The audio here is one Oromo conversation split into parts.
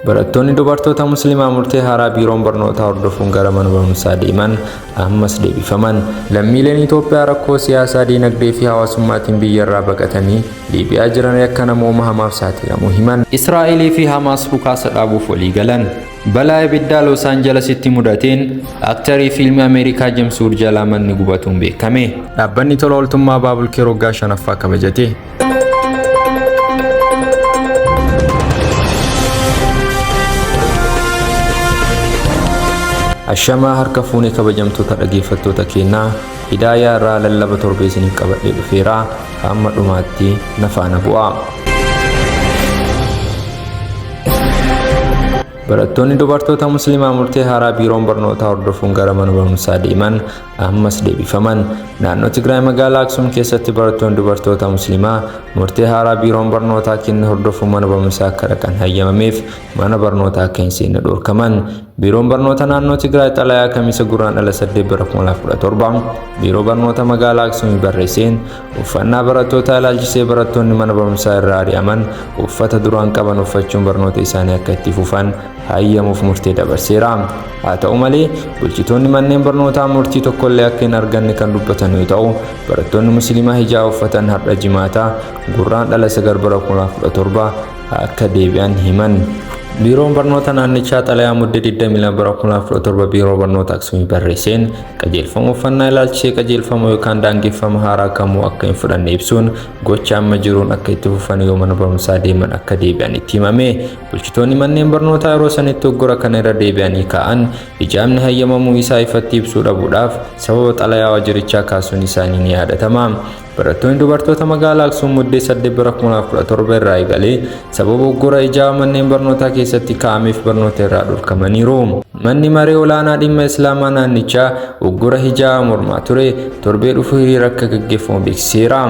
Barattoonni dubartoota Musliimaa murtee haaraa biiroon barnootaa hordofuun gara mana barumsaa deeman ammas deebifaman. Lammiileen Itoophiyaa rakkoo siyaasaa, diinagdee fi hawaasummaatiin biyyarraa baqatanii Liibiyaa jiran yakka namooma hamaaf saaxilamuu himan. Israa'elii fi Hamaas dhukaasa dhaabuuf walii galan. Balaa ibiddaa Los Angelesitti mudateen aktarii fiilmii Ameerikaa James Wood jalaa manni gubatuun beekame. Dhaabbanni tola ooltummaa Baabul Keer waggaa shanaffaa kabajate. Ashamaa harka fuunee kabajamtoota dhaggeeffattoota keenyaa, Hidaayaa irraa lallaba torbee isiniif qabadhee dhufeera. Hamma dhumaatti na faana bu'aa. Barattoonni dubartoota Musliimaa murtee haaraa biiroon barnootaa hordofuun gara mana barumsaa deeman ammas deebifaman. Naannoo Tigraay magaalaa Aksum keessatti barattoonni dubartoota Musliimaa murtee haaraa biiroon barnootaa kenne hordofuun mana barumsaa akka dhaqan hayyamameef mana barnootaa akka hin seenne dhorkaman. Biiroon barnoota naannoo Tigraay xalayaa Kamisa Guraandhala 8 bara 2017 biiroo barnoota magaalaa Aksumii barreesseen uffannaa barattootaa ilaalchisee barattoonni mana barumsaa irraa ari'aman uffata duraan qaban uffachuun barnoota isaanii akka itti fufan hayyamuuf murtee dabarseera. Haa ta'u malee, bulchitoonni manneen barnootaa murtii tokkollee akka hin arganne kan dubbatan yoo ta'u, barattoonni Musliimaa hijaaba uffatan har'a Jimaata Guraandhala 9 bara 2017 akka deebi'an himan. Biiroon barnoota naannichaa xalayaa Muddee 22 bara 2017 biiroo barnoota Aksumii barreesseen qajeelfama uffannaa ilaalchisee qajeelfama yookaan daangeffama haaraa kamuu akka hin fudhanne ibsuun gocha amma jiruun akka itti fufan yoo mana barumsaa deeman akka deebi'an itti himame. Bulchitoonni manneen barnootaa yeroo sanitti uggura kana irra deebi'anii kaa'an hijaabni hayyamamuu isaa ifatti ibsuu dhabuudhaaf sababa xalayaa waajjirichaa kaasuun isaanii ni yaadatama. Barattoonni dubartoota magaalaa Aksum Muddee 8 bara 2017 irraa eegalee sababa uggura hijaaba manneen barnootaa keessatti kaa'ameef barnoota irraa dhorkamaniiru. Manni maree olaanaa dhimma Islaamaa naannichaa uggura hijaaba mormaa ture torbee dhufu hiriira akka gaggeeffamu beeksiseera.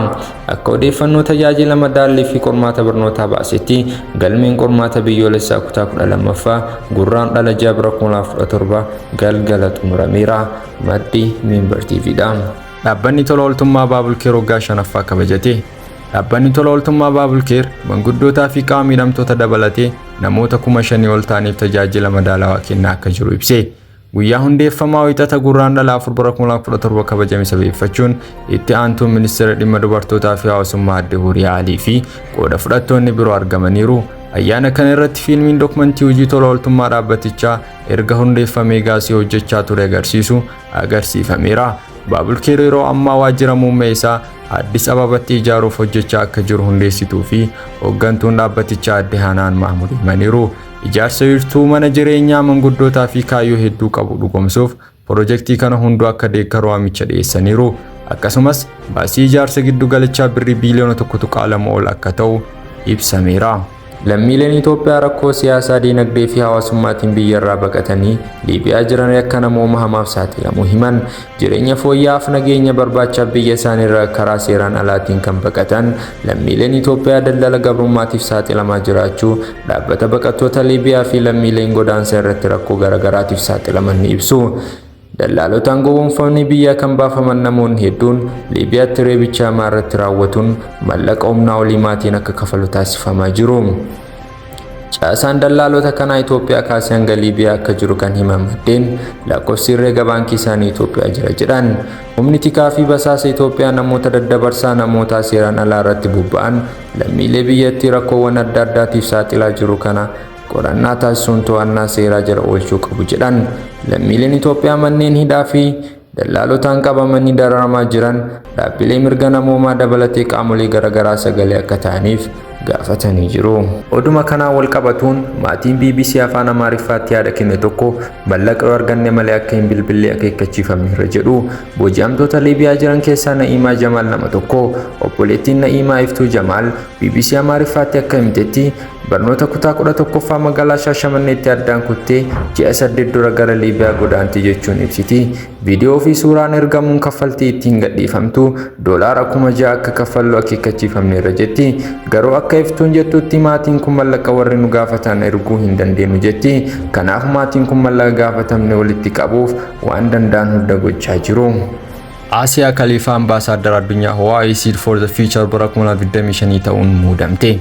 Akka odeeffannoo tajaajila madaallii fi qormaata barnootaa baasetti, galmeen qormaata biyyoolessaa kutaa 12ffaa Gurraandhala 6 bara 2017 galgala xumurameera. Maddi Minbar TV dha. Dhaabbanni tola ooltummaa Baabul Keer waggaa shanaffaa kabajate. Dhaabbanni tola ooltummaa Baabul Keer manguddootaa fi qaama miidhamtoota dabalatee namoota 5,000 ol ta'aniif tajaajila madaalawaa kennaa akka jiru ibse. Guyyaa hundeeffamaa Wiixata Gurraandhala 4 bara 2017 kabajame sababeeffachuun itti aantuun ministeera dhimma dubartootaa fi hawaasummaa Aadde Huriyaa Alii fi qooda fudhattoonni biroo argamaniiru. Ayyaana kana irratti fiilmiin dokumentii hojii tola ooltummaa dhaabbatichaa erga hundeeffamee gaasii hojjechaa ture agarsiisu agarsiifameera. Baabul Keer yeroo ammaa waajjira muummee isaa Addis Ababatti ijaaruuf hojjechaa akka jiru hundeessituu fi hooggantuun dhaabbatichaa Aadde Hanaan Mahmud himaniiru. Ijaarsa wiirtuu mana jireenyaa manguddootaa fi kaayyoo hedduu qabu dhugoomsuuf pirojektii kana hunduu akka deeggaru waamicha dhiyeessaniiru. Akkasumas baasii ijaarsa giddugalichaa birrii biiliyoona 1.2 ol akka ta'u ibsameera. Lammiileen Itoophiyaa rakkoo siyaasaa, diinagdee fi hawaasummaatiin biyyarraa baqatanii Liibiyaa jiran yakka namooma hamaaf saaxilamuu himan. Jireenya fooyya'aaf nageenya barbaachaaf biyya isaaniirraa karaa seeraan alaatiin kan baqatan lammiileen Itoophiyaa daldala gabrummaatiif saaxilamaa jiraachuu dhaabbata baqattoota Liibiyaa fi lammiileen godaansa irratti rakkoo garaagaraatiif saaxilaman ni ibsu. Dallaalotaan gowwoomfamanii biyyaa kan baafaman namoonni hedduun Liibiyaatti reebicha hamaa irratti raawwatuun mallaqa humnaa olii maatiin akka kafalu taasifamaa jiru. Caasaan dallaalota kanaa Itoophiyaa kaasee hanga Liibiyaa akka jiru kan himan maddeen, lakkoofsi herreega baankii isaanii Itoophiyaa jira jedhan. Humni tikaa fi basaasa Itoophiyaa namoota daddabarsaa namootaa seeraan alaa irratti bobba'an lammiilee biyyattii rakkoowwan adda addaatiif saaxilaa jiru kana qorannaa taasisuun to'annaa seeraa jala oolchuu qabu jedhan. Lammiileen Itoophiyaa manneen hidhaa fi dallaalotaan qabamanii dararamaa jiran dhaabbilee mirga namoomaa dabalatee qaamolee garaagaraa sagalee akka ta'aniif gaafatanii jiru. Oduma kanaan wal qabatuun maatiin BBC Afaan Amaariffaatti yaada kenne tokko mallaqa yoo arganne malee akka hin bilbillee akeekkachiifamneerra jedhu. Booji'amtoota Liibiyaa jiran keessaa Na'iimaa Jamaal nama tokko. Obboleettiin Na'iimaa Iftuu Jamaal BBC Amaariffaatti akka himtetti, barnoota kutaa 11ffaa magaalaa Shaashamanneetti addaan kuttee ji'a 8 dura gara Liibiyaa godaante jechuun ibsiti. Viidiyoo fi suuraan ergamuun kaffaltii ittiin gadhiifamtu doolaara 6,000 akka kaffallu akeekkachiifamneerra jetti. Garuu akka Iftuun jettutti maatiin kun mallaqa warri nu gaafatan erguu hin dandeenyu jetti. Kanaaf maatiin kun mallaqa gaafatamne walitti qabuuf waan danda'an hunda gochaa jiru. Asiyaa Kaliifaa Ambaasaaddar Addunyaa Huawei Seed for the Future bara 2025 ta'uun muudamte.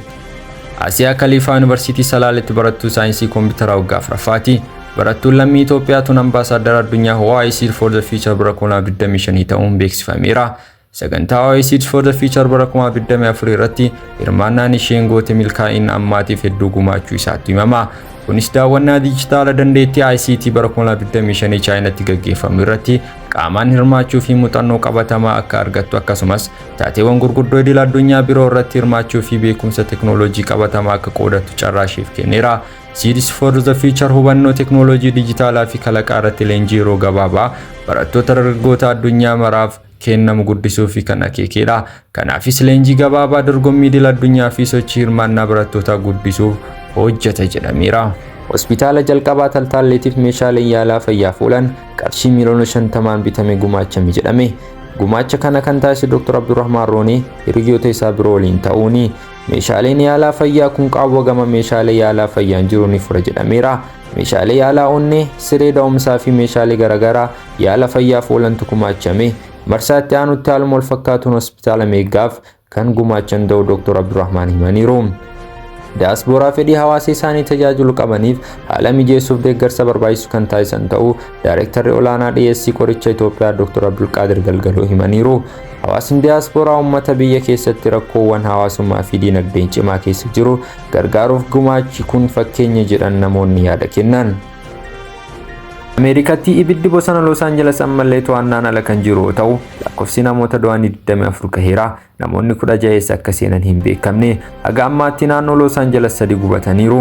Asiyaa Kaliifaa Yuunivarsiitii Salaaletti barattuu saayinsii kompiitaraa waggaa afuraffaati. Barattuun lammii Itoophiyaa tun ambaasaaddara addunyaa Huawei Seed for the Future bara 2025 ta'uun beeksifameera. Sagantaa Huawei Seeds for the Future bara 2024 irratti hirmaannaan isheen goote milkaa'ina ammaatiif hedduu gumaachuu isaatti himama. Kunis daawwannaa dijitaala dandeettii ICT bara 2025 Chaayinaatti gaggeeffamu irratti qaamaan hirmaachuu fi muuxannoo qabatamaa akka argattu, akkasumas taateewwan gurguddoo idil addunyaa biroo irratti hirmaachuu fi beekumsa teknooloojii qabatamaa akka qoodattu carraa isheef kenneera. Seeds for the Future hubannoo teknooloojii dijitaalaa fi kalaqaa irratti leenjii yeroo gabaabaa barattoota dargaggoota addunyaa maraaf kennamu guddisuu fi kan akeekedha. Kanaafis leenjii gabaabaa, dorgommii idil addunyaa fi sochii hirmaannaa barattootaa guddisuuf hojjeta jedhameera. Hospitaala jalqabaa Taltaalleetiif meeshaaleen yaalaa fayyaaf oolan qarshii miiliyoona 50n bitame gumaachame jedhame. Gumaacha kana kan taasise Dr. Abdurrahmaan Roonii hiriyoota isaa biroo waliin ta'uuni. Meeshaaleen yaalaa fayyaa kun qaawwa gama meeshaalee yaalaa fayyaan jiru ni fura jedhameera. Meeshaalee yaalaa onnee, siree da'umsaa fi meeshaalee garaagaraa yaala fayyaaf oolantu gumaachame. Marsaa itti aanutti haaluma wal fakkaatuun hospitaala Meeggaaf kan gumaachan ta'uu Dr. Abdurrahmaan himaniiru. Diyaaspooraa fedhii hawaasa isaanii tajaajilu qabaniif haala mijeessuuf deeggarsa barbaachisu kan taasisan ta'uu Daayirektarri olaanaa dhiyeessii qoricha Itoophiyaa Dr. Abdulqaadir Galgaloo himaniiru. Hawaasni diyaaspooraa uummata biyya keessatti rakkoowwan hawaasummaa fi dinagdeen cimaa keessa jiru gargaaruuf gumaachi kun fakkeenya jedhan namoonni yaada kennan. Ameerikaatti ibiddi bosona Los Angeles ammallee to'annaan ala kan jiru yoo ta'u, lakkoofsi namoota du'anii 24 gaheera. Namoonni 16 eessa akka seenan hin beekamne. Haga ammaatti naannoo Los Angeles sadi gubataniiru.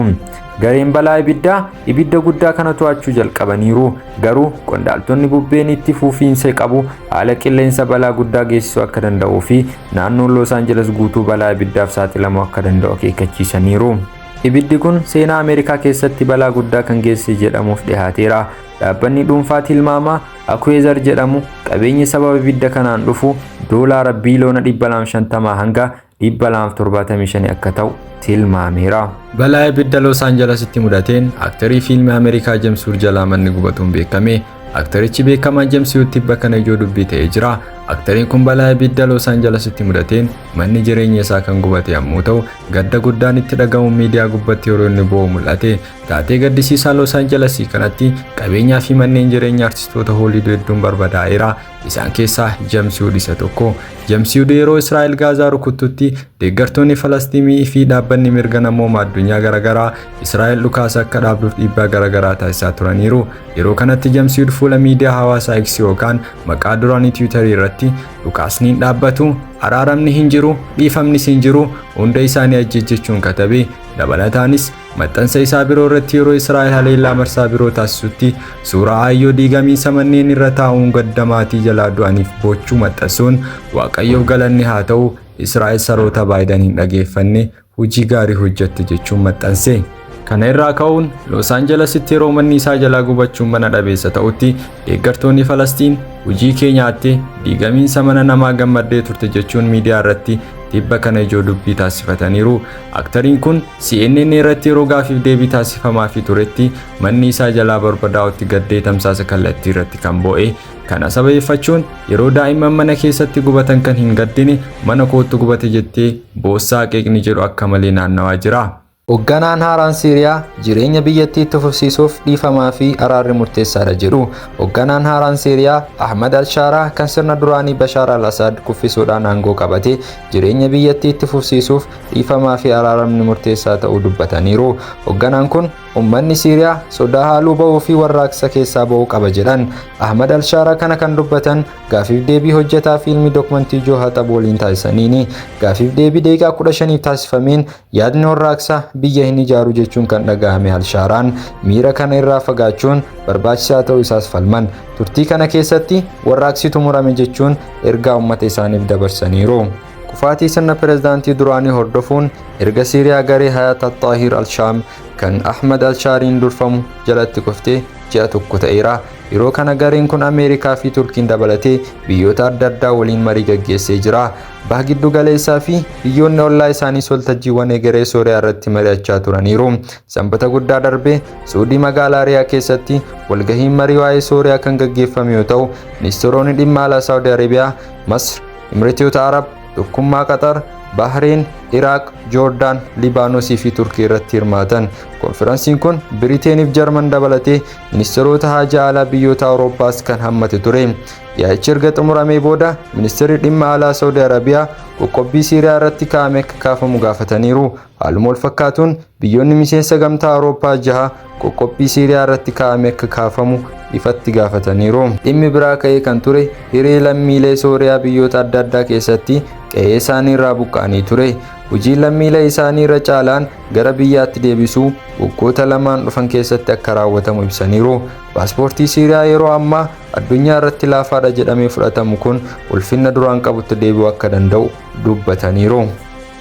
Gareen balaa ibiddaa ibidda guddaa kana to'achuu jalqabaniiru. Garuu qondaaltonni bubbeen itti fufiinsa qabu haala qilleensa balaa guddaa geessisuu akka danda'uu fi naannoon Los Angeles guutuu balaa ibiddaaf saaxilamuu akka danda'u akeekkachiisaniiru. Ibiddi kun seenaa Ameerikaa keessatti balaa guddaa kan geessise jedhamuuf dhihaateera. Dhaabbanni dhuunfaa tilmaamaa AccuWeather jedhamu qabeenyi sababa ibidda kanaan dhufu doolaara biiliyoona 250 hanga 275 akka ta'u tilmaameera. Balaa ibidda Los Angelesitti mudateen aktarii fiilmii Ameerikaa James Wood jalaa manni gubatuun beekame. Aktarichi beekamaa James Wood tibba kana ijoo dubbii ta'ee jira. Aktariin kun balaa ibidda Los Angelesitti mudateen manni jireenya isaa kan gubate yommuu ta'u, gadda guddaan itti dhagahuun miidiyaa gubbatti yeroo inni bo'u mul'ate. Taatee gaddisiisaa Los Angeles kanatti qabeenyaa fi manneen jireenya artistoota Hooliwud hedduun barbadaa'eera. Isaan keessaa James Wood isa tokko. James Wood yeroo Israa'el Gaazaa rukuttutti deeggartoonni Falasxiinii fi dhaabbanni mirga namoomaa addunyaa garaagaraa Israa'el dhukaasa akka dhaabduuf dhiibbaa garaagaraa taasisaa turaniiru. Yeroo kanatti James Wood fuula miidiyaa hawaasaa X yookaan maqaa duraanii Tiwiitarii irratti "Dhukaasni hin dhaabbatu, araaramni hin jiru, dhiifamnis hin jiru, hunda isaanii ajjeejechuun katabe. Dabalataanis maxxansa isaa biroo irratti yeroo Israa'el haleellaa marsaa biroo taasisutti suuraa aayyoo diigamiinsa manneen irra taa'uun gadda maatii jalaa du'aniif boochuu maxxansuun, "Waaqayyoof galanni haa ta'u, Israa'el saroota Baayidan hin dhageeffanne, hojii gaarii hojjette" jechuun maxxanse. Kana irraa ka'uun Los Angelesitti yeroo manni isaa jalaa gubachuun mana dhabeessa ta'utti deeggartoonni Falastiin "Hojii kee nyaatte, diigamiinsa mana namaa gammaddee turte" jechuun miidiyaa irratti tibba kana ijoo dubbii taasifataniiru. Aktariin kun CNN irratti yeroo gaafiif deebii taasifamaafii turetti manni isaa jalaa barbadaa'utti gaddee tamsaasa kallattii irratti kan boo'e. Kana sababeeffachuun "Yeroo daa'imman mana keessatti gubatan kan hin gaddine, mana koottu gubate jettee boossaa" qeeqni jedhu akka malee naannawaa jira. Hoogganaan haaraan Siiriyaa jireenya biyyattii itti fufsiisuuf dhiifamaa fi araarri murteessaadha jedhu. Hoogganaan haaraan Siiriyaa Ahmad Al-Shaaraa kan sirna duraanii Bashaar al-Asaad kuffisuudhaan aangoo qabate jireenya biyyattii itti fufsiisuuf dhiifamaa fi araaramni murteessaa ta'uu dubbataniiru. Hoogganaan kun uummanni Siiriyaa sodaa haaluu ba'uu fi warraaqsa keessaa ba'uu qaba jedhan. Ahmad Al-Shaaraa kana kan dubbatan gaafiif deebii hojjetaa fiilmii dookumentii Joo Haxab waliin taasisaniini. Gaafiif deebii daqiiqaa 15f taasifameen yaadni warraaqsaa biyya hin ijaaru jechuun kan dhagahame Al-Shaaraan miira kana irraa fagaachuun barbaachisaa ta'uu isaas falman. Turtii kana keessatti warraaqsi xumurame jechuun ergaa uummata isaaniif dabarsaniiru. Kufaatii sirna pirezidaantii duraanii hordofuun erga Siiriyaa garee Hayat al-Tahrir al-Shaam kan Ahmad al-Shaariin durfamu jalatti kuftee ji'a tokko ta'eera. Yeroo kana gareen kun Ameerikaa fi Turkiin dabalatee biyyoota adda addaa waliin marii gaggeessee jira. Baha giddu galeessaa fi biyyoonni ollaa isaaniis waltajjiiwwan egeree Sooriyaa irratti mari'achaa turaniiru. Sanbata guddaa darbee Suudii magaalaa Riyaa keessatti walgahiin marii waa'ee Sooriyaa kan gaggeeffame yoo ta'u, ministeeronni dhimma alaa Saawudi Arabiyaa, Masr, Imireetota Arab, Tokkummaa Qaxar, Bahreen, Iraaq, Joordaan, Libaanosii fi Turkii irratti hirmaatan. Konferansiin kun Biriiteeniif Jarman dabalatee ministeerota haajaa alaa biyyoota Awurooppaas kan hammate ture. Yaa'ichi erga xumuramee booda ministeerri dhimma alaa Saudi Arabiyaa qoqqobbii Siiriyaa irratti kaa'ame akka kaafamu gaafataniiru. Haaluma wal fakkaatuun biyyoonni miseensa gamtaa Awurooppaa jaha qoqqobbii Siiriyaa irratti kaa'ame akka kaafamu ifatti gaafataniiru. Dhimmi biraa ka'ee kan ture hiree lammiilee Sooriyaa biyyoota adda addaa keessatti qe'ee isaanii irraa buqqa'anii ture. Hojiin lammiilee isaanii irra caalaan gara biyyaatti deebisuu waggoota lamaan dhufan keessatti akka raawwatamu ibsaniiru. Paaspoortii Siiriyaa yeroo ammaa addunyaa irratti laafaadha jedhamee fudhatamu kun ulfinna duraan qabutti deebi'uu akka danda'u dubbataniiru.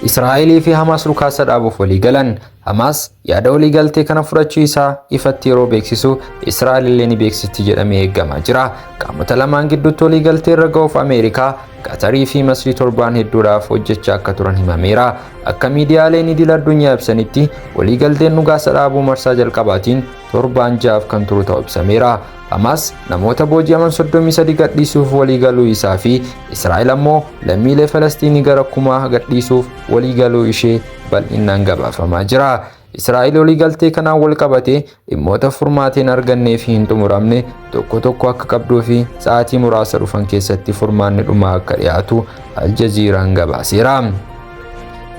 Israa'elii fi Hamaas dhukaasa dhaabuuf walii galan. Hamaas yaada waliigaltee kana fudhachuu isaa ifatti yeroo beeksisu Israa'el illee ni beeksisti jedhamee eegamaa jira. Qaamota lamaan gidduutti waliigaltee irra ga'uuf Ameerikaa, Qatarii fi Masrii torbaan hedduudhaaf hojjechaa akka turan himameera. Akka miidiyaaleen idil addunyaa ibsanitti waliigalteen dhukaasa dhaabuu marsaa jalqabaatiin torbaan ja'aaf kan turu ta'uu ibsameera. Hamaas namoota booji'aman 33 gadhiisuuf waliigaluu isaa fi Israa'el ammoo lammiilee Falasxiinii gara kumaa gadhiisuuf waliigaluu ishee bal'inaan gabaafamaa jira. Israa'el waliigaltee kanaan wal qabatee dhimmoota furmaateen argannee fi hin xumuramne tokko tokko akka qabduu fi sa'aatii muraasa dhufan keessatti furmaanni dhumaa akka dhiyaatu Aljaziiraan gabaaseera.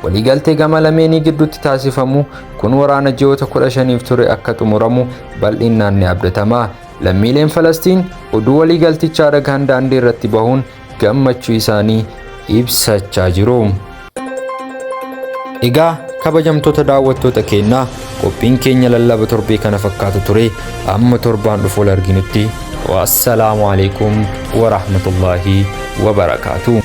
Waliigaltee gama lameenii gidduutti taasifamu kun waraana ji'oota 15f ture akka xumuramu bal'inaan ni abdatama. Lammiileen Falastiin oduu waliigaltichaa dhagahan daandii irratti bahuun gammachuu isaanii ibsachaa jiru. Egaa kabajamtoota daawwattoota keenyaa, qophiin keenya lallaba torbee kana fakkaatu ture. Amma torbaan dhufu wal arginutti, wassalaamu alaikum warahmatullaahi wabarakaatu.